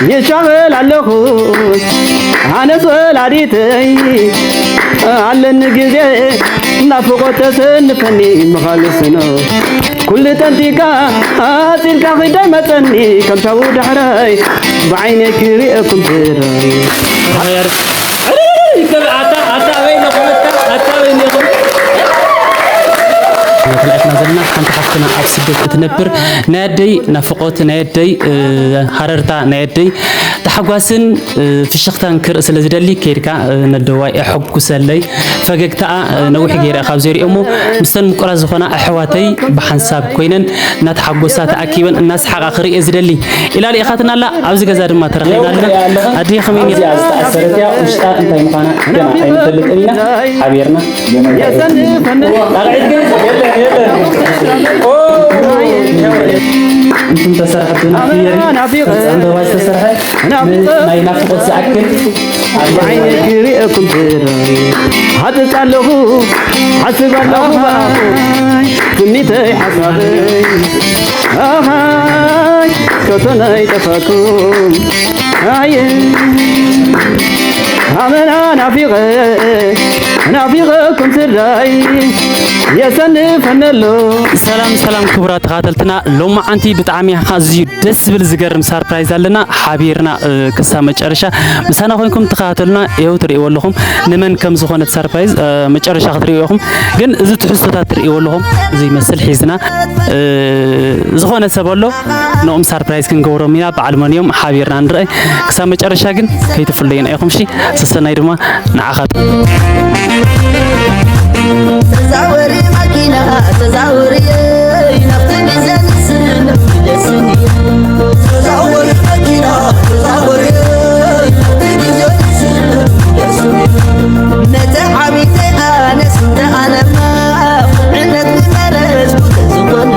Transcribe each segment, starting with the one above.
ይሻቐል ኣለኹ ኣነስ ወላዲተይ ኣለኒ ግዜ ናፍቖት ተሰንፈኒ ምኻልስኖ ኩሉ ጠንጢካ ኣፂልካ ኺዳይ መፀኒ ከም ሻቡ ዳሕራይ ብዓይነይ ክሪኤኩም ትራይ ተለኣእትና ዘለና ሓንቲ ሓፍትና ኣብ ስደት እትነብር ናይ ኣደይ ናፍቖት ናይ ኣደይ ሃረርታ ናይ ኣደይ ታሕጓስን ፍሽኽታን ክርኢ ስለ ዝደሊ ከይድካ ነደዋይ ኣሐጉሰለይ ፈገግታኣ ነዊሕ ገይረ ካብ ዘሪኦ እሞ ምስተን ምቁራት ዝኾና ኣሕዋተይ ብሓንሳብ ኮይነን እናተሓጎሳ ተኣኪበን እናሰሓቓ ክርእየ ዝደሊ ኢላ ልኢኻትና ኣላ ኣብዚ ገዛ ድማ ተረኺብና ኣለና ኣደይ ከመይ ነይራ ዝተኣሰረት እያ ውሽጣ እንታይ ምዃና ገና ኣይንፈልጥን ኢና ሓቢርና የሰንፈን ጣቕዒት ግን የለን የለን እንትን ተሰርሐትና ፍየል ዕንበባ ዝተሰርሐ ናይ ናፍቆት ዝኣክል ብዓይነይ ክሪኤኩም ትራይ ሓፅፅ ኣለኹ ሓስብ ኣለኹ ብኣኹ ትምኒተይ ሓሳበይ ኣኻይ ከቶ ናይ ጠፋኩም ኣየ ኣመና ናፊቐ ናፊቐኩም ስድራይ የሰንፈነሎ ሰላም ሰላም ክቡራት ተኻተልትና ሎማዓንቲ ብጣዕሚ ኣዝዩ ደስ ዝብል ዝገርም ሳርፕራይዝ ኣለና ሓቢርና ክሳብ መጨረሻ ምሳና ኮይንኩም ተኸታተሉና ይኸው ትርእይዎ ኣለኹም ንመን ከም ዝኾነት ሳርፕራይዝ መጨረሻ ክትርእዩ ኢኹም ግን እዚ ትሕዝቶታት ትርእይዎ ኣለኹም እዚ ይመስል ሒዝና ዝኾነ ሰብ ኣሎ ንኦም ሳርፕራይዝ ክንገብሮም ኢና በዓል መን እዮም ሓቢርና ንርአ ክሳብ መጨረሻ ግን ከይትፍለዩና ኢኹም ሺ ሰሰናይ ድማ ንዓኻ ተዛወሪ ማኪና ተዛወሪ ናብቲ ግዜ ንስንፍ ደስኒ ተዛወሪ ማኪና ተዛወሪ ናብቲ ግዜ ንስንፍ ደስኒ ነተ ዓቢተ ኣነስ እንተ ኣነማ ዕነት ንመረስኩ ተዝኾነ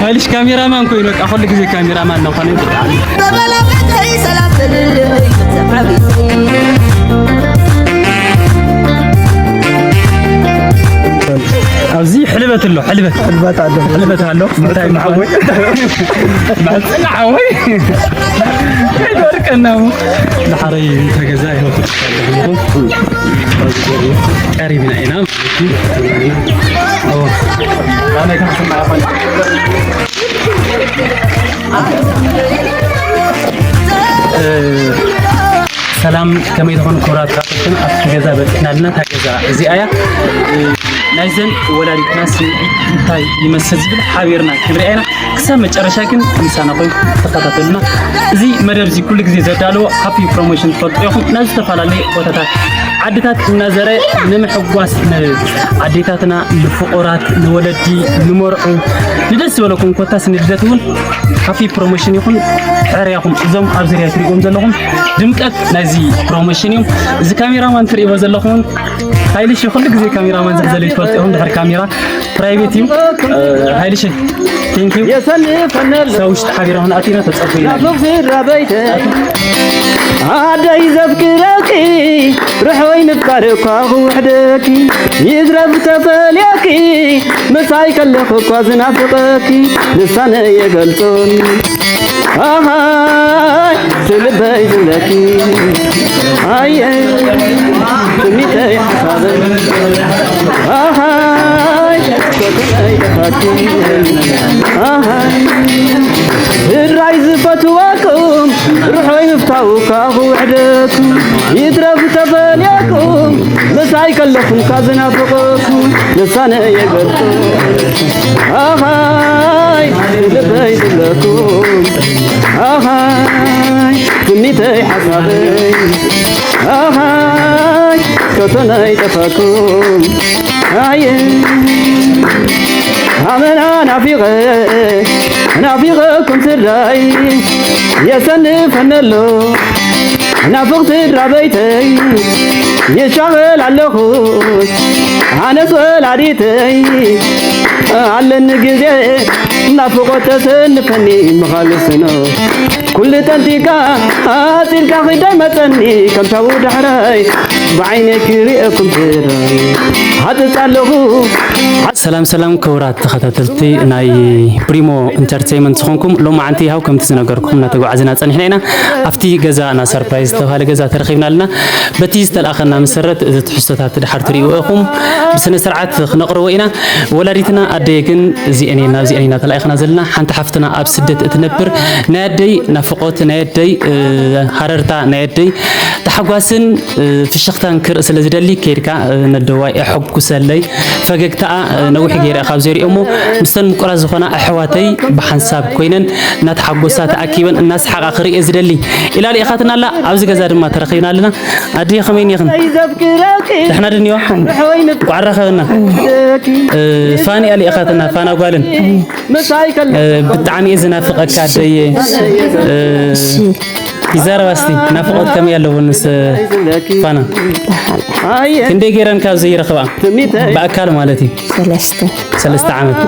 ኃይልሽ ካሜራማን ኮይኑ በቃ ሁሉ ጊዜ ካሜራማን ነው ሆነ ኣብዚ ሕልበት ኣሎ ሕልበት ሕልበት ኣሎ ሕልበት ኣሎ ምታይ ማዓወይ ማጽና ዓወይ ወርቀናው ለሐረይ ተገዛ ይኸው ቀሪብና ኢና ሰላም ከመይ ትኾኑ ክቡራት ካቶችን ኣብቲ ገዛ በፂሕና ኣለና እታ ገዛ እዚኣ እያ ናይዘን ወላዲትና ስምዒት እንታይ ይመስል ዝብል ሓቢርና ክንሪኣ ኢና ክሳብ መጨረሻ ግን ምሳና ኮይኑ ተኸታተሉና እዚ መደብ እዚ ኩሉ ግዜ ዘዳለዎ ሃፒ ፕሮሞሽን ትፈልጡ ኢኹም ናብ ዝተፈላለዩ ቦታታት ዓድታት እናዘረ ንምሕጓስ ንኣዴታትና ንፍቑራት ንወለዲ ንመርዑ ንደስ ዝበለኩም ኮታስ ንልደት እውን ሃፒ ፕሮሞሽን ይኹን ሕርያኹም እዞም ኣብ ዙርያ ትሪእዎም ዘለኹም ድምቀት ናይዚ ፕሮሞሽን እዮም እዚ ካሜራማን ትሪእዎ ዘለኹም ሃይልሽ ኩሉ ግዜ ካሜራማን ዝሕዘለይ ትፈልጡ ኢኹም ድሕሪ ካሜራ ፕራይቬት እዩ ሃይልሽ ቴንክ ዩ የሰንፈነል ሰው ውሽጥ ሓቢራ ሆነ ኣቲና ተጸፈይና ናፍቕ ስድራ በይተ ኣደይ ዘፍቅረኪ ርሕወይ ምፍቃር እኳ ክውሕደኪ ይዝረብ ተፈልየኪ ምሳይ ከለኹ እኳ ዝናፍቐኪ ልሳነ የገልጾን ኣሃይ ስልበይ ዝብለኪ ኣየ ትሚተይ ሓሳበይ ኣሃይ ሸክመይ ተፋኪ ኣሃይ ስድራይ ዝፈትወኩም ርሑይ ምፍታው ካብ ውሕደኩም ይትረፍ ተፈልየኩም ምሳይ ከለኹም ካብ ዝናፍቐኩም ልሳነ የገልጹ ኣኻይ ልበይ ዝብለኩም ኣኻይ ትምኒተይ ሓሳበይ ኣኻይ ከቶናይ ጠፋኩም ኣየ ኣመና ናፊቐ ናፊቐኩም ስድራይ የሰንፈነሎ ናፍቕ ስድራ በይተይ ይሻቐል ኣለኹ ኣነስ ወላዲተይ ኣለኒ ግዜ ናፍቖት ተሰንፈኒ ምኻልስኖ ኩሉ ጠንጢካ ኣፂልካ ኺዳይ መፀኒ ከም ሻቡ ዳሕራይ ብዓይነይ ክሪኤኩም ትራይ ሃፅፅ ኣለኹ። ሰላም ሰላም ክቡራት ተኸታተልቲ ናይ ብሪሞ ኢንተርቴይመንት ዝኾንኩም፣ ሎማዓንቲ ያው ከምቲ ዝነገርኩም እናተጓዓዝና ጸኒሕና ኢና። ኣብቲ ገዛ ና ሰርፕራይዝ ዝተባህለ ገዛ ተረኺብና ኣለና። በቲ ዝተልኣኸና መሰረት እቲ ትሕዝቶታት ድሓር ትርእይዎ ኢኹም። ብስነ ስርዓት ክነቕርቦ ኢና። ወላዲትና ኣደይ ግን እዚኤን እየን ናብዚኤን ኢና ተላኢኽና ዘለና። ሓንቲ ሓፍትና ኣብ ስደት እትነብር ናይ ኣደይ ናፍቖት፣ ናይ ኣደይ ሃረርታ፣ ናይ ኣደይ ታሕጓስን ፍሽኽታን ክርኢ ስለ ዝደሊ፣ ከይድካ ነደዋይ ኣሐጉሰለይ። ፈገግታኣ ነዊሕ ገይረ ካብ ዘሪኦ እሞ፣ ምስተን ምቁራት ዝኾና ኣሕዋተይ ብሓንሳብ ኮይነን እናተሓጎሳ ተኣኪበን እናሰሓቓ ክርእየ ዝደሊ ኢላ ልኢኻትና ኣላ። ኣብዚ ገዛ ድማ ተረኺብና ኣለና። ኣድየ ከመይ እኒኽን? ደሕና ድንዮ? እንቋዕ ረኸብና። ፋኒ ኣልኢኻትና፣ ፋና ጓልን። ብጣዕሚ እየ ዝናፍቐካ ኣደየ። ይዛረባ እስቲ ናፍቆት ከመይ ኣለዎ ንስ ፋና ክንደይ ገይረን ካብ ዘይረኽባ ብኣካል ማለት እዩ ሰለስተ ሰለስተ ዓመት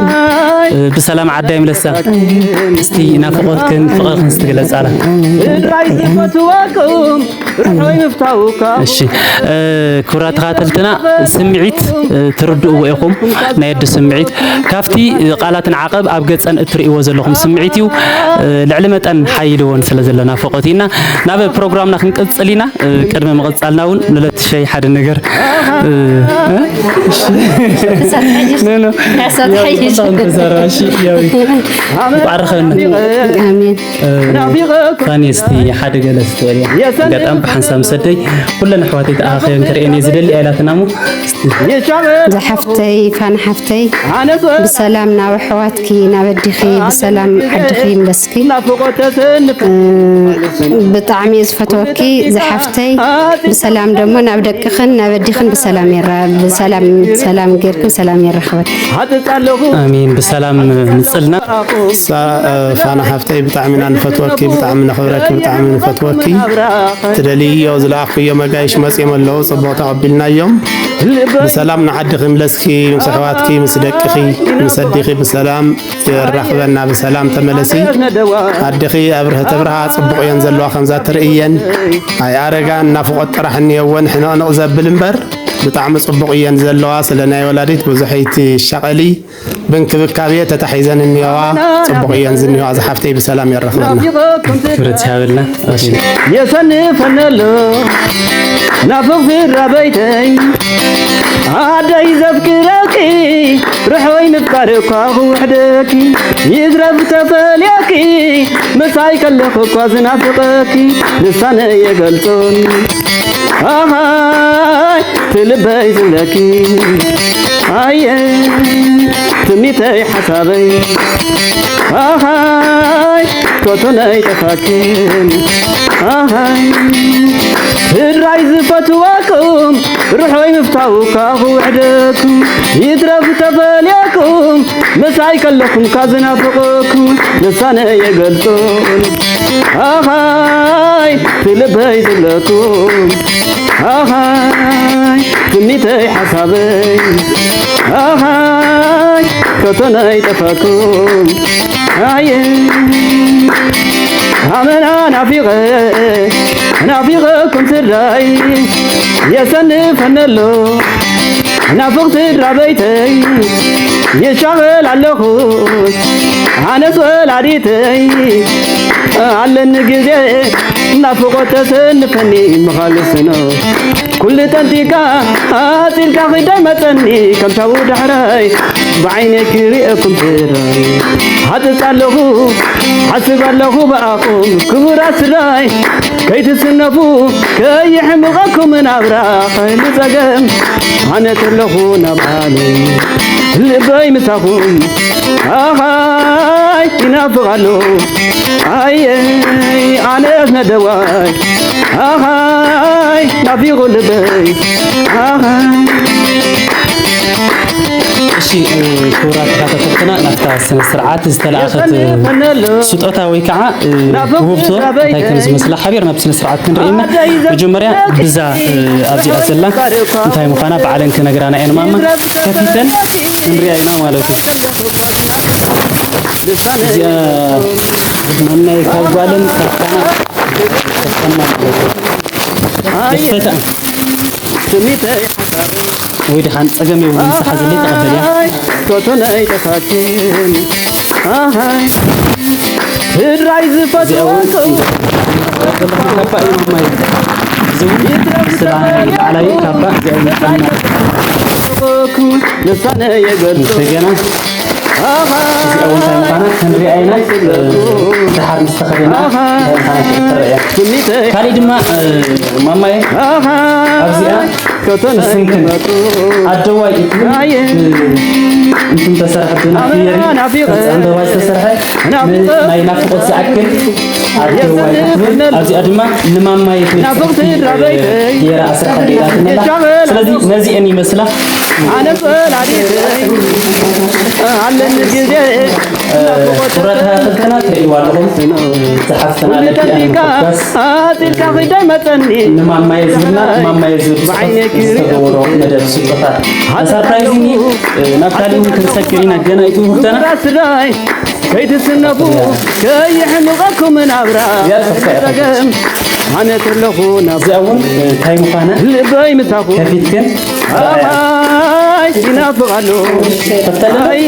ብሰላም ዓዳ ይምለሳ እስቲ ናፍቆትክን ፍቅርክን እስቲ ግለጻላ ስድራይ ዝፈትወኩም ርሑይ ምፍታውካ እሺ ክቡራት ተኸታተልትና ስምዒት ትርድእዎ ኢኹም ናይ ኣዲ ስምዒት ካብቲ ቃላት ንዓቐብ ኣብ ገጸን እትርእይዎ ዘለኹም ስምዒት እዩ ልዕሊ መጠን ሓይልዎን ስለ ዘሎ ናፍቆት ኢና ናብ ፕሮግራምና ክንቅጽል ኢና ቅድሚ ምቕጻልና እውን ንለትሸይ ሓደ ነገር ባረኸና ኣሜን ፋኒ እስቲ ሓደ ገለ ስትበልያ ኣጋጣሚ ብሓንሳብ ምስ ኣደይ ኩለን ኣሕዋተይ ተኣኻኽየን ክርእየን እየ ዝደሊ ኣይላትና እሞ ዝሓፍተይ ፋን ሓፍተይ ብሰላም ናብ ኣሕዋትኪ ናብ ኣዲኺ ብሰላም ዓድኺ ይምለስኪ ብጣዕሚ እየ ዝፈትወኪ ዝሓፍተይ ብሰላም ደሞ ናብ ደቅኽን ናብ ኣዲኽን ብሰላም የራ ብሰላም ሰላም ጌርክን ሰላም የራኽበኪ ኣሜን ብሰላም ምፅልና ፋና ሓፍተይ ብጣዕሚ ኢና ንፈትወኪ ብጣዕሚ ነኽብረኪ ብጣዕሚ ንፈትወኪ ትደልይዮ ዝለኣኽዮ መጋይሽ መፅኦም ኣለዉ ፅቡቕ ተቐቢልናዮም ብሰላም ንዓድኺ ምለስኪ ምስ ኣሕዋትኪ ምስ ደቅኺ ምስ ኣዲኺ ብሰላም የራኽበና ብሰላም ተመለሲ ኣድኺ ኣብርህ ተብርሃ ፅቡቕ እየን ዘለዋ ከምዛ ትርእየን ኣይኣረጋን ናፍቆት ጥራሕ እኒየወን ሕንቕንቕ ዘብል እምበር ብጣዕሚ ፅቡቕ እየን ዘለዋ ስለ ናይ ወላዲት ብዙሕ ኣይትሻቐሊ ብእንክብካቤ ተታሒዘን እኒዋ ፅቡቕ እየን ዝኒዋ ዝሓፍተይ ብሰላም የራኽበና ክብረት ይሃበልና የሰንፈነሎ ናፍቕ ስድራ በይተይ ኣደይ ዘፍቅረኪ ርሑይ ምፍቃር እኳ ክውሕደኪ ይዝረብ ተፈልየኪ ምሳይ ከለኹ እኳ ዝናፍቐኪ ልሳነ የገልጾን ኣሃይ ትልበይ ዝብለኪ ኣየ ትምኒተይ ሓሳበይ ኣሃይ ከቶነይ ጠፋክን ኣሃይ ስድራይ ዝፈትወኩም ርሑይ ምፍታው እኳ ክውሕደኩም ይትረፍ ተፈልየኩም ምሳይ ከለኹም ካብ ዝናፍቐኩም ልሳነ የገልጹን ኣኻይ ትልበይ ዝብለኩም ኣኻይ ትምኒተይ ሓሳበይ ኣኻይ ከቶነይ ጠፋኩም ኣየ ኣመና ናፊቐ ናፊቐኩም ስድራይ የሰንፈነሎ ናፍቕ ስድራ በይተይ ይሻቐል ኣለኹ ኣነስ ወላዲተይ ኣለኒ ግዜ ናፍቖት ተሰንፈኒ ምኻልስኖ ኩሉ ጠንጢካ ኣፂልካ ኺዳይ መፀኒ ከም ሻቡ ዳሕራይ ብዓይነይ ክርእየኩም ትራይ ሓፅፅ ኣለኹ ሓስብ ኣለኹ ብኣኹም ክቡራት ስድራይ ከይትስነፉ ከይሕምቐኩም ናብራ ኸይሉ ፀገም ኣነ ተለኹ ናብ ዓለይ ልበይ ምሳኹም ኣኻይ ይናፍቕ ኣሎ ኣየ ኣነስ ነደዋይ ኣኻይ ናፊቑ ልበይ ኣኻይ እሺ ክቡራት ተኸታተልትና ናብታ ስነ ስርዓት ዝተለኣኸት ስጦታ ወይ ከዓ ውህብቶ እንታይ ከም ዝመስላ ሓቢር ናብ ስነ ስርዓት ክንርኢ ኢና መጀመርያ ብዛ ኣብዚኣ ዘላ እንታይ ምዃና ባዕለን ክነግራና እየን ማማ ከፊተን ክንሪኣ ኢና ማለት እዩ። እዚኣ ናይ ካብ ጓልን ካብ ካና ተሰማ ማለት እዩ። ደስተታ ወይ ደሓን ጸገም የብሉን፣ ዝተሓዘለይ ተቐበልያ። ቶቶናይ ተኻችን ኣሃይ ስድራይ ዝፈትወቶ ካባ እዩ ማማይ። እዚ እውን ስለ ባዕላይ ካባ እዚኣ እዩ። ንሳነ የገርቶ እንደገና እዚኣ እውን እንታይ ምዃና ክንሪኣ ኢና። ድሓር ምስ ተኸደና እንታይ ምዃና ክትረአ እያ። ካሊእ ድማ ማማይ ኣብዚኣ ስንክን ኣደዋይ እትብል እንትን ተሰርሐ ብና ፍየሪ ቅርፂ ዕምበባ ዝተሰርሐ ናይ ናፍቆት ዝኣክል ኣደዋይ እትብል ኣብዚኣ ድማ ንማማይ ትብል ገይራ ኣስርሐ ሌላ ትነላ። ስለዚ ነዚአን ይመስላ። ኣነ ፈላዲተይ ኣለኒ ግዜ ክብረት ሃተፍትና ትርእይዋ ኣለኹም። ዝሓፍትና ደቂ ኣንስትዮ ኣጢልካ ኺዳይ መፀኒ ንማማየ ዝብልና ማማየ ዝብል ብዓይነይ ክሪኦ ዝተገበሮ መደብ ስጦታት ሰርፕራይዝ እዩ። ናብ ካሊእ እውን ክንሰግር ኢና። ገና ይትውህብተና ስራይ ከይትስነፉ ከይሕምቐኩም ናብራ ጸገም ኣነ ተለኹ ናብ እዚኣ እውን እንታይ ምዃና ልበይ ምሳኹ ከፊትክን ኣይ ይናፍቕ ኣሎ ከፍተልና ኣየ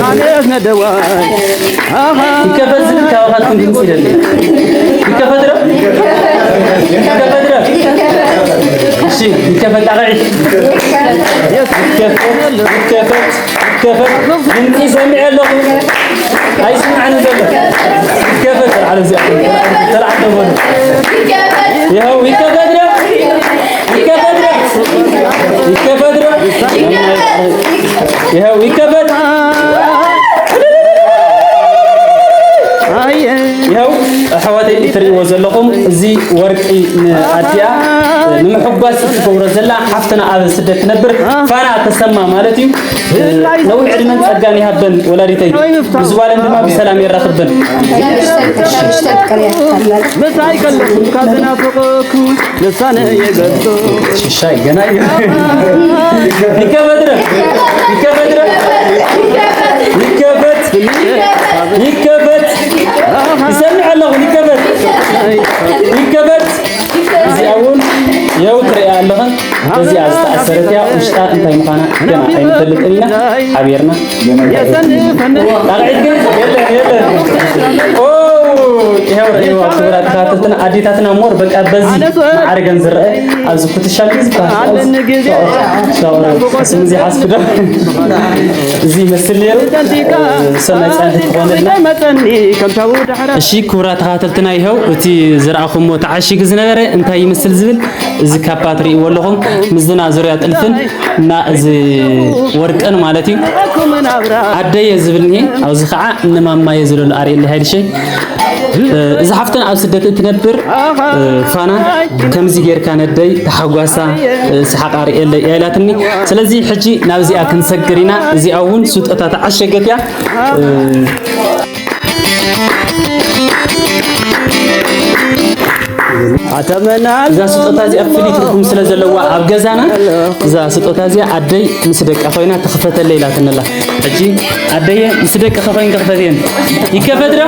ኣነስ ነደዋይ ኣሃ ይከፈት ዝብል ካባኻትኩም ድምፂ ይደሊ። ይከፈት ዶ? ይከፈት ዶ? እሺ ይከፈት ጣቕዒ ይከፈት ይከፈት ይከፈት ድምፂ ሰሚዐ ኣለኹ። ኣይስማዕን ዘሎ። ይከፈት ተልዓሉ እዚኣኹም። ተልዓሉ በሉ። ይኸው ይከፈት ዶ? ይከፈት ዶ? ይከፈት ዶ? ይኸው ይከፈት። ይኸው ኣሕዋተይ እትርእይዎ ዘለኹም እዚ ወርቂ ንኣዲኣ ንምሕጓስ እትገብሮ ዘላ ሓፍትና ኣብ ስደት ትነብር ፋና ተሰማ ማለት እዩ። ነዊሕ ዕድመን ጸጋን ይሃበን ወላዲተይ። ምስ ጓለን ድማ ብሰላም የራኽበን። ምሳይ ከለኹም ካብ ዝናፍቐኩ ልሳነ የገጾ። ሽሻይ ገና እዩ። ይከፈት ዶ? ይከፈት ዶ? ይከፈት። ይከፈት። ይሰምዕ ኣለኹ። ይከፈት። ይከፈት። እዚኣ እውን የው ትሪኣ ኣለኽን። እዚኣ ዝተኣሰረት እያ። ውሽጣ እንታይ ምዃና ገና ኣይንፈልጥን ኢና። ሓቢርና የሰንፈን ጣቕዒት ግን የለን፣ የለን። ኦ፣ ይኸው ርእይዋ ክቡራት ተኸታተልትና፣ ኣዴታትና ሞር በቃ በዚ ማዕርገን ዝረአ ኣብዚ ኩትሻ ግን ዝበሃል ኣለኒ ግዜ ሻወር፣ ሻወር፣ ስም እዚ ሓስብ ዶ? እዚ ይመስል ነይሩ። ሰናይ ጻንሒት ክኾነልና። መጸኒ ከም ሻው ዳሕራ እሺ፣ ክቡራት ተኸታተልትና፣ ይኸው እቲ ዝረኣኹሞ ተዓሺጉ ዝነበረ እንታይ ይመስል ዝብል እዚ ካባ ትርእይዎ ኣለኹም። ምስዚ ና ዙርያ ጥልፍን እና እዚ ወርቅን ማለት እዩ። ኣደየ ዝብል እኒሄ፣ ኣብዚ ከዓ እነማማየ ዝብለሉ ኣርእየለይ ሃይልሸይ። እዚ ሓፍትና ኣብ ስደት እትነብር ፋና ከምዚ ጌርካ ነደይ ተሓጓሳ ሰሓቕ ኣርእየለይ እያ ኢላትኒ። ስለዚ ሕጂ ናብዚኣ ክንሰግር ኢና። እዚኣ እውን ስጦታ ተዓሸገት እያ። ኣተመናል እዛ ስጦታ እዚኣ ፍሉይ ትርጉም ስለ ዘለዋ ኣብ ገዛና እዛ ስጦታ እዚኣ ኣደይ ምስ ደቃ ኮይና ትኽፈተለይ ኢላትኒ ኣላ። ሕጂ ኣደየ ምስ ደቅኺ ኮይንኪ ክፈትየን። ይከፈት ዶ?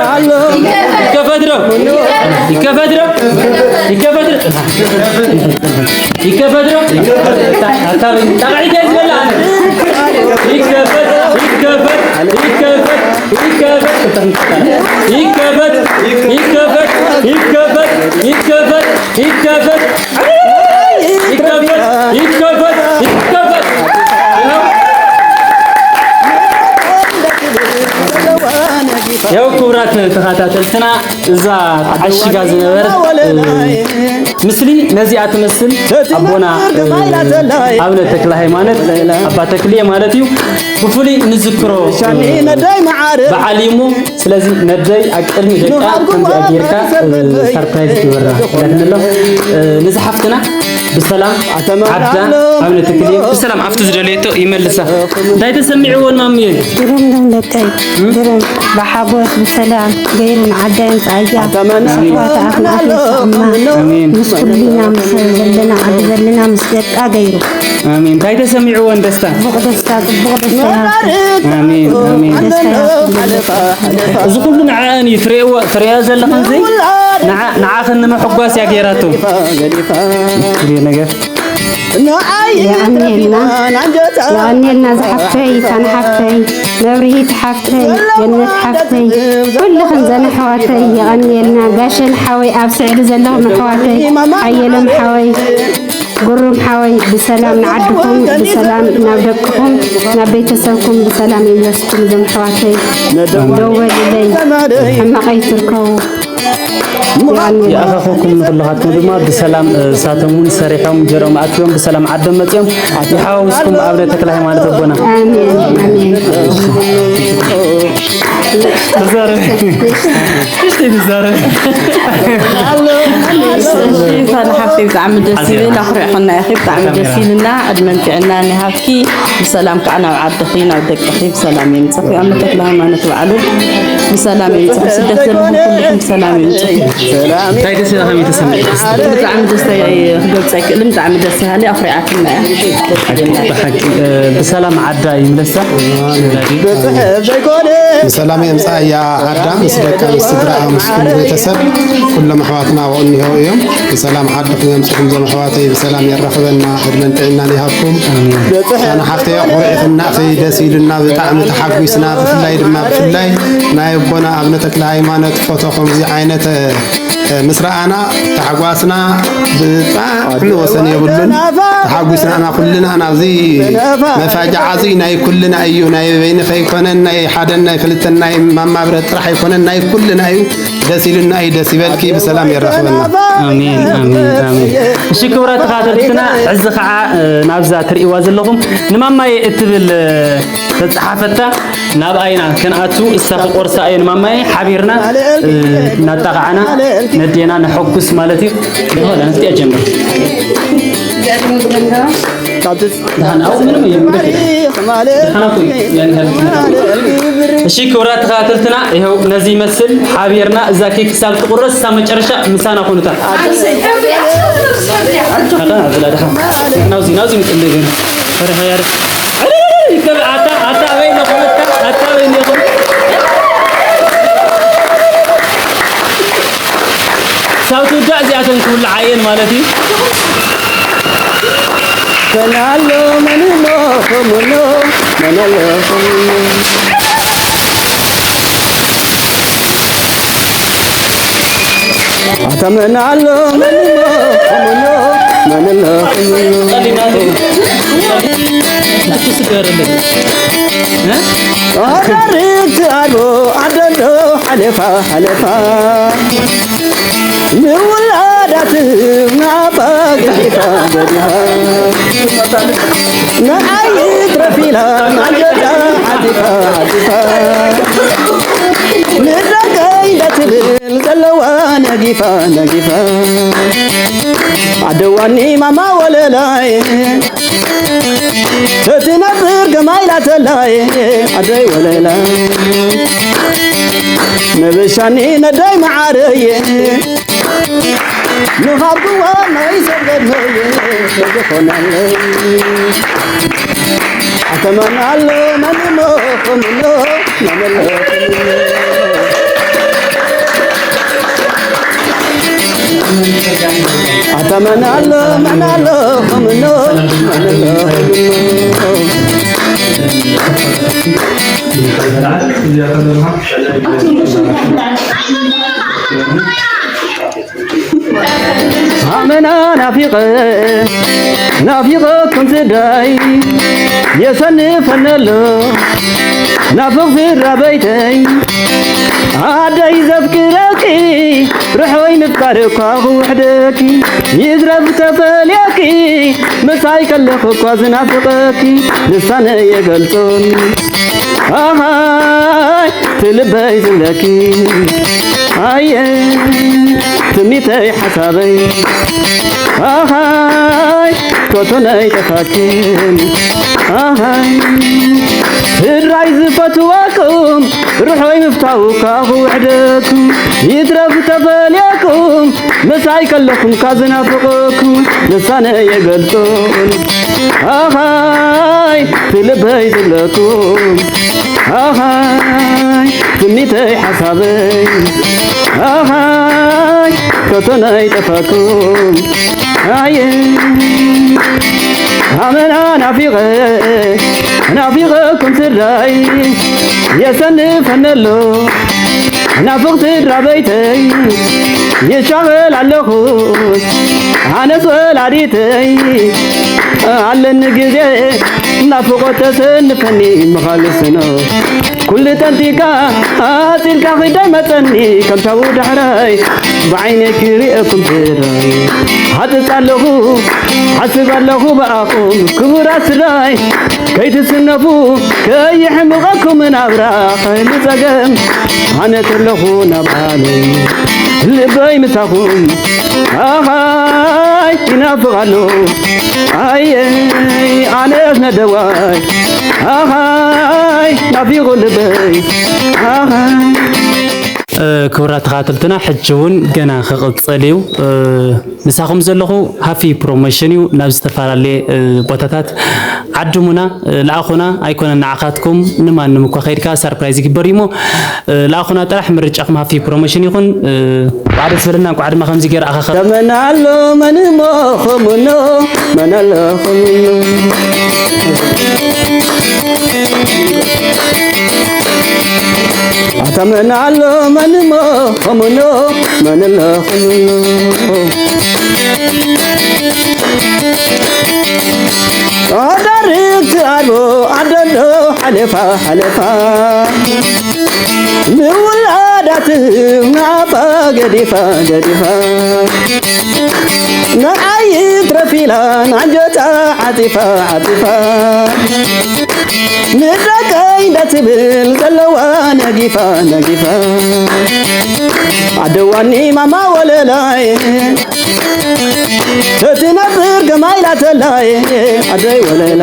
ይከፈት ዶ? ይከፈት ዶ? ይከፈት ዶ? ይከፈት ዶ? ይከፈት ዶ? ኣታ ጣቕዒት እየ ዝበላ ኣነ። ይከፈት፣ ይከፈት፣ ይከፈት፣ ይከፈት፣ ይከፈት፣ ይከፈት፣ ይከፈት፣ ይከፈት፣ ይከፈት፣ ይከፈት፣ ይኸው ክቡራት ተኸታተልትና እዛ ተዓሺጋ ዝነበረት፣ እ፣ ምስሊ ነዚኣ ትመስል። ኣቦና፣ እ፣ ኣቡነ ተክለ ሃይማኖት፣ ኣባ ተክልየ ማለት እዩ። ብፍሉይ ንዝክሮ፣ እ፣ በዓል እዩ እሞ፣ ስለዚ ነደይ ኣብ ቅድሚ ደቃ ከምዚኣ ጌርካ፣ እ፣ ሰርፕራይዝ ግበራ። እንዳትንሎ፣ እ፣ ነዚ ሓፍትና ብሰላም ዓዳ ኣብነ ተክልየ ብሰላም ኣብቲ ዝደለየቶ ይመልሳ። እንታይ ተሰሚዕዎን ማምየ? ግሩም ደም ደቀይ፣ ግሩም። ብሓጎስ ብሰላም ገይሩ ንዓዳ የምፅኣያ። ኣሕዋት ኣፍና ኣፍና ኣሜን። ምስ ኩልና ምስ ዘለና ዓዲ ዘለና ምስ ደቃ ገይሩ። ኣሜን። እንታይ ተሰሚዕዎን ደስታ? ጽቡቕ ደስታ፣ ጽቡቕ ደስታ ይሃብኩም። ኣሜን፣ ኣሜን። ደስታ ይሃብኩም። እዚ ኩሉ ንዓኣን እዩ ትርእይዎ፣ ትርእያ ዘለኽን እዚ ንዓ-፣ ንዓኽን ንምሕጓስ እያ ገይራቶ። ክልየ ነገር። የቐንየልና፣ የቐንየልና ዝሓፍተይ፣ ፋን ሓፍተይ፣ መብርሂት ሓፍተይ፣ ገነት ሓፍተይ፣ ኩልኽን ዘን ኣሕዋተይ የቐንየልና። ጋሸን ሓወይ፣ ኣብ ስዕዲ ዘለኹም ኣሕዋተይ፣ ሓየሎም ሓወይ፣ ግሩም ሓወይ፣ ብሰላም ንዓድኹም፣ ብሰላም ናብ ደቅኹም፣ ናብ ቤተሰብኩም ብሰላም ይመለስኩም። እዞም ኣሕዋተይ ደወልለይ፣ ሕማቕ ኣይትርከቡ። የቐንየልና። ይኣኸኸኩም ንኹልኻትኩም ድማ ብሰላም፣ እ፣ ንሳቶም እውን ሰሪሖም እንጀርኦም ኣእትዮም ብሰላም ዓዶም መፅዮም ይሓዋውስኩም። ኣብነ ተክለ ሃይማኖት ኣቦና። ኣሜን፣ ኣሜን። ተዛረቢ። እስቲ ተዛረቢ። ፋና ሓፍተይ ብጣዕሚ ደስ ይብል፣ ኣኹሪዕኹና ኢኺ፣ ብጣዕሚ ደስ ኢልና፣ ዕድመን ጥዕናን ይሃብኪ፣ ብሰላም ከዓ ናብ ዓድኺ ናብ ደቅኺ ብሰላም የምፅእኺ፣ ኣምነ ተክለ ሃይማኖት ባዕሉ ብሰላም የምፅእኺ፣ ስደት ዘለኹም ኩልኹም ብሰላም የምፅእኺ። እንታይ ደስ ኢልካ ከመይ ተሰሚዕካ? ብጣዕሚ ደስታ እየ ክገልፅ ኣይክእልን፣ ብጣዕሚ ደስ በሃሊ፣ ኣኹሪዓትና እያ። ብሓቂ፣ እ፣ ብሰላም ዓዳ ይምለሳ። ብሰላም የምፅኣያ ዓዳ ምስ ደቃ ምስ ስድራኣ ምስ ኩሉ ቤተሰብ ኩሎም ኣሕዋትና ኣብኡ እኒሀው እዮም። ብሰላም ዓድኹም የምፅኹም ዞም ኣሕዋተይ ብሰላም የራኽበና ዕድመን ጥዕናን ይሃብኩም። ኣነ ሓፍተይ ኣኹሪዕኽናኺ ደስ ኢሉና ብጣዕሚ ተሓጒስና። ብፍላይ ድማ ብፍላይ ናይ ኣቦና ኣብነ ተክለ ሃይማኖት ፎቶ ከምዚ ዓይነት ምስ ረኣና ታሕጓስና ብጣዕሚ ወሰን የብሉን። ተሓጒስና ኢና ኩልና ናብዚ መፋጃዓ እዚ ናይ ኩልና እዩ። ናይ በይንኺ ኣይኮነን፣ ናይ ሓደን ናይ ክልተን ናይ ማማ ብረት ጥራሕ ኣይኮነን፣ ናይ ኩልና እዩ። ደስ ኢሉና እዩ። ደስ ይበልኪ፣ ብሰላም የራኽበና። ኣሜን፣ ኣሜን፣ ኣሜን። እሺ ክቡራት ተኸታተልትና፣ ሕዚ ኸዓ፣ እ፣ ናብዛ ትርእይዋ ዘለኹም ንማማየ እትብል፣ እ፣ ተጻሓፈታ ናብኣ ኢና ክንኣቱ፣ እሳ ክቆርሳ እየን ማማየ፣ ሓቢርና፣ እ፣ እናጣቕዓና ነዴና ነሐጉስ ማለት እዩ። ይኸውላ፣ ንስቲያ ጀምር። ካብቲ ደሓን፣ ኣብኡ ምንም የለን። ደሓን እኮ እዩ። ያን ያህል እሺ፣ ክቡራት ተኸታተልትና፣ ይኸው ነዚ ይመስል ሓቢርና፣ እዛ ኬክ ክሳብ ትቁረስ፣ ክሳብ መጨረሻ ምሳና ኮኑታ። ኣታ፣ ኣታ፣ ኣታ፣ ናውዚ፣ ናውዚ ምጥን ነገር። ፈሪኻ ያረ። ኣታ፣ ኣታ፣ ኣበይ ነኹም? ኣታ፣ ኣታ፣ ኣበይ ነኹም? ክሳብ ትውዳእ እዚኣተን ክብልዓ እየን ማለት እዩ። መን ኣሎ መን ኣሎ ከምኖ፣ መን ኣሎ ከምኖ። ኣታ መን ኣሎ መን ኣሎ ከምኖ፣ መን ኣሎ ከምኖ። ትኩስ ይገርልኝ። እ? ኣራርግ ኣልቦ ዓደሎ ሓለፋ ሓለፋ። ንውላዳት ናባ ገዲፋ ገዲፋ። ንዓይ ትረፊላ ኣንጀታ ሓቲፋ ሓቲፋ። ንደቀይ እንዳትብል ዘለዋ ነጊፋ ነጊፋ። ዓደዋኒ ማማ ወለላይ። እቲ ነብር ገማይ ላተላይ ኣደይ ወለላ። ንብሻኒ ነደይ መዓረየ። ንኻብክዋ ናይ ሰብ ገድመየ ዝኾነለይ። ኣተመን ኣሎ መን ኣሎ ከምሎ መን ኣሎ ከምሎ። ኣታ መን ኣሎ መን ኣሎ ከምኖ መን ኣሎ ከምኖ። ኣመና ናፊቐ ናፊቐኩም ስደይ የሰንፈነሎ ናፍቕ ስድራ ቤተይ። ኣደይ ዘፍቅረኪ ርሑይ ምፍቃር እኳ ክውሕደኪ። ይዝረብ ተፈልየኪ ምሳይ ከለኹ እኳ ዝናፍቐኪ። ልሳነ የገልጾን ኣሃይ ትልበይ ዝብለኪ። ኣየ ትምኒተይ ሓሳበይ ኣሃይ ቶቶነይ ጠፋክን ኣሃይ ስድራይ ዝፈትወኩም ርሖይ ምፍታው ካብ ውሕደኩም ይትረፍ ተፈልየኩም ምሳይ ከለኹም ካብ ዝናፍቐኩም ልሳነይ የገልጾን ኣሃይ ትልበይ ዝብለኩም ኣሃይ ትምኒተይ ሓሳበይ ኣሃይ ከቶ ናይ ጠፋኩም ኣየ ኣመና ናፊቐ ናፊቐኩም ስድራይ የሰንፈነሎ ናፍቕ ስድራ በይተይ ይሻቐል ኣለኹ ኣነስ ወላዲተይ ኣለኒ ግዜ ናፍቖት ተሰንፈኒ ምኻልስኖ ኩሉ ጠንጢካ ኣፂልካ ኺዳይ መፀኒ ከምታው ዳሕራይ ብዓይነይ ክሪኤኩም ስድራይ ሓፅፅ ኣለኹ ሓስብ ኣለኹ ብኣኹም ክቡራት ስድራይ ከይትስነፉ ከይሕምቐኩም ናብራ ኸይኑ ፀገም ኣነ ተለኹ ናብ ዓለም ልበይ ምሳኹም ኣኻይ ይናፍቕ ኣሎ ኣየ ኣነስ ነደዋይ ኣኻይ ናፊቑ ልበይ ኣኻይ ክቡራት ተኸታተልትና ሕጂ እውን ገና ክቕፅል እዩ። ምሳኹም ዘለኹ ሃፊ ፕሮሞሽን እዩ። ናብ ዝተፈላለየ ቦታታት ዓድሙና፣ ለኣኹና። ኣይኮነን ንዓኻትኩም ንማንም እኳ ከይድካ ሳርፕራይዝ ይግበር እዩ እሞ ለኣኹና ጥራሕ። ምርጫኹም ሃፊ ፕሮሞሽን ይኹን። እንቋዕ ደስ በለና፣ እንቋዕ ድማ ከምዚ ገይረ ኣኻኸ ተመናሎ መንሞ ኸምኖ መነሎ ኸምኖ ኣታ መን ኣሎ መንሞ ኸምኖ መን ኣሎ ኸምኖ ኣዳርግቲ ኣልቦ ኣደሎ ሓለፋ ሓለፋ ንውላዳ ትህብ ናፋ ገዲፋ ገዲፋ ንዓይ ትረፍ ኢላ ንዓንጀታ ዓፂፋ ዓፂፋ ንደቀይ እንዳትብል ዘለዋ ነጊፋ ነጊፋ ዓደዋኒ ማማ ወለላይ ተትነብር ከማይ ላተላይ ዓደይ ወለላ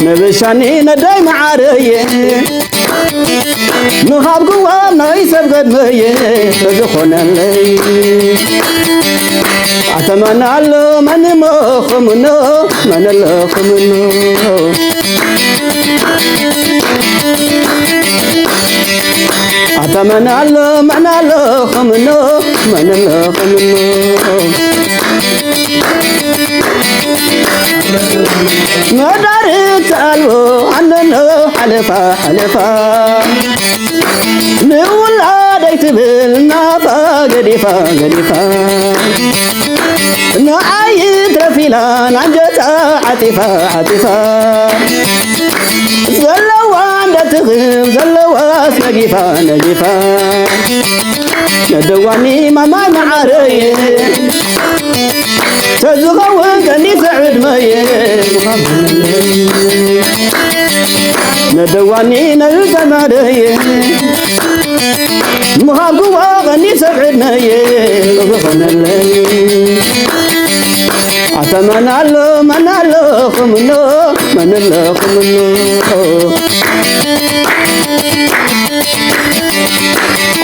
መበሻኒ ነዳይ መዓረየ ምኻብ ግዋም ናይ ሰብ ገድመየ ተዝኾነለይ ኣተመና ኣሎ መንሞ ኸምኖ መን ኣሎ ኸምኖ ኣታ መን ኣሎ መን ኣሎ ኸምኖ መን ኣሎ ኸምኖ መዳርግቲ ኣልቦ ኣነኖ ሓለፋ ሓለፋ ንውላደይ ትብል ናፋ ገዲፋ ገዲፋ ንዓይ ትረፍ ኢላ ናንጀታ ዓጢፋ ዓጢፋ ዘለዋ እንዳትኽብ ዘለዋስ ነጊፋ ነጊፋ ነደዋኒ ማማይ መዓረየ ተዝኸውን ቀኒሰ ዕድመየ ነደዋኒ ነዝተመደየ ምኻብኩዋ ቀኒሰ ዕድመየ ዝኾነለይ ኣታ መን ኣሎ መን ኣለኹምኖ መን ኣለኹምኖ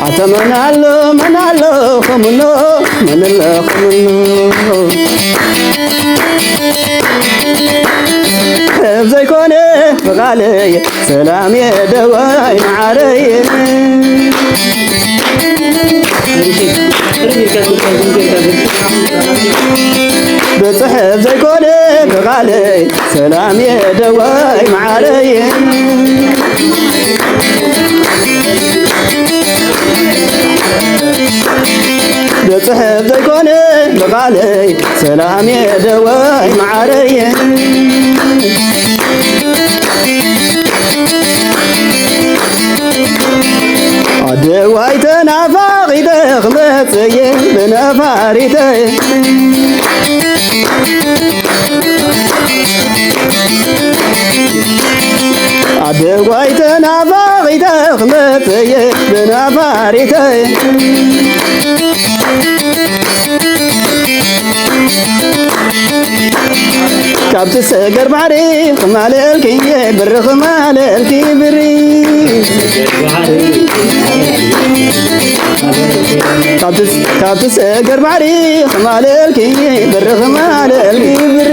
ኣታ መን ኣሎ መን ኣለኹምኖ መን ኣለኹምኖ ሰብ ዘይኮነ ብቓለየ ሰላም የደዋይ መዓረየ ብፅሕፍ ዘይኮነ ብቓለይ ሰላም የደዋይ መዓረይ ብፅሕፍ ዘይኮነ ብቓለይ ሰላም የደዋይ መዓረይ ኣደዋይ ተናፋቒተ ክመፅየ ብነፋሪተ ኣደዋይ ተናፋቒተ ክመጽእ እየ ብናፋሪተይ። ካብቲ ሰገር ባሕሪ ክማልእልኪ ብሪ ክማልእልኪ ብሪ። ካብቲ ሰገር ባሕሪ ክማልእልኪ ብሪ ክማልእልኪ ብሪ።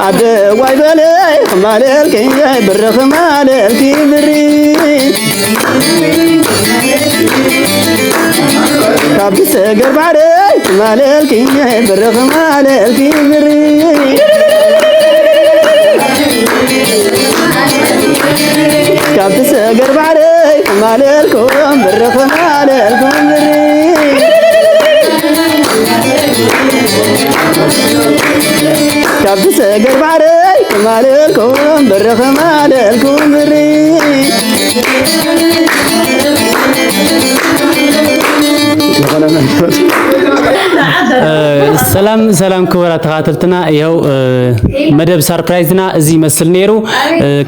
ኣደዋይ በለይ ክማልእልኪ ብሪ ክማልእልኪ ብሪ። ካብቲ ሰገር ባሕሪ ክማልእልኪ ብሪ ክማልእልኪ ብሪ። ካብቲ ሰገር ባሕሪ ክማልእልኩም ብሪ ክማልእልኩም ብሪ። ካብቲ ሰገር ባሕሪ ክማልእልኩም ብሪ ክማልእልኩም ብሪ። ሰላም ሰላም ክቡራት ተኸታተልትና፣ ይኸው መደብ ሰርፕራይዝና እዚ ይመስል ነይሩ።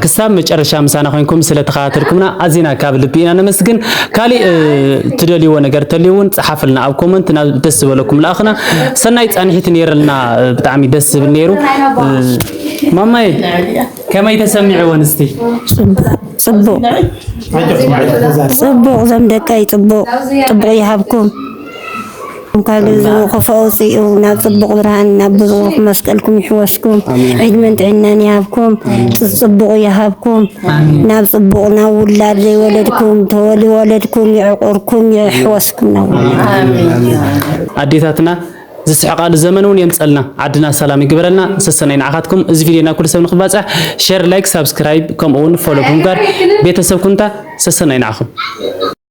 ክሳብ መጨረሻ ምሳና ኮይንኩም ስለተኸታተልኩምና ኣዚና ካብ ልቢ ኢና ነመስግን። ካሊእ ትደልይዎ ነገር ተልዩ እውን ጸሓፍልና ኣብ ኮመንት፣ ናብ ደስ ዝበለኩም ለኣኽና። ሰናይ ጻንሒት ነይርልና፣ ብጣዕሚ ደስ ዝብል ነይሩ። ማማይ ከመይ ተሰሚዕወን እስቲ? ጽቡቕ ጽቡቕ ጽቡቕ፣ ዘም ደቀይ ጽቡቕ ጽቡቕ ይሃብኩም። እንኳን እዚ ክፉእ ኣውፅኡ ናብ ፅቡቕ ብርሃን ናብ ብሩኽ መስቀልኩም ይሕወስኩም። ዕድመን ጥዕናን ይሃብኩም። ፅ- ፅቡቕ ይሃብኩም። ናብ ፅቡቕ ናብ ውላድ ዘይወለድኩም ተወሊ ወለድኩም ይዕቁርኩም ይሕወስኩም ናብ ውላድ። ኣዴታትና ዝስሕቃሉ ዘመን እውን የምፀልና፣ ዓድና ሰላም ይግበረልና። ሰሰናይ ንዓኻትኩም። እዚ ቪድዮ ናብ ኩሉ ሰብ ንክባፅሕ ሸር፣ ላይክ፣ ሳብስክራይብ ከምኡ እውን ፎሎ ብምግባር ቤተሰብ ኩንታ። ሰሰናይ ንዓኹም።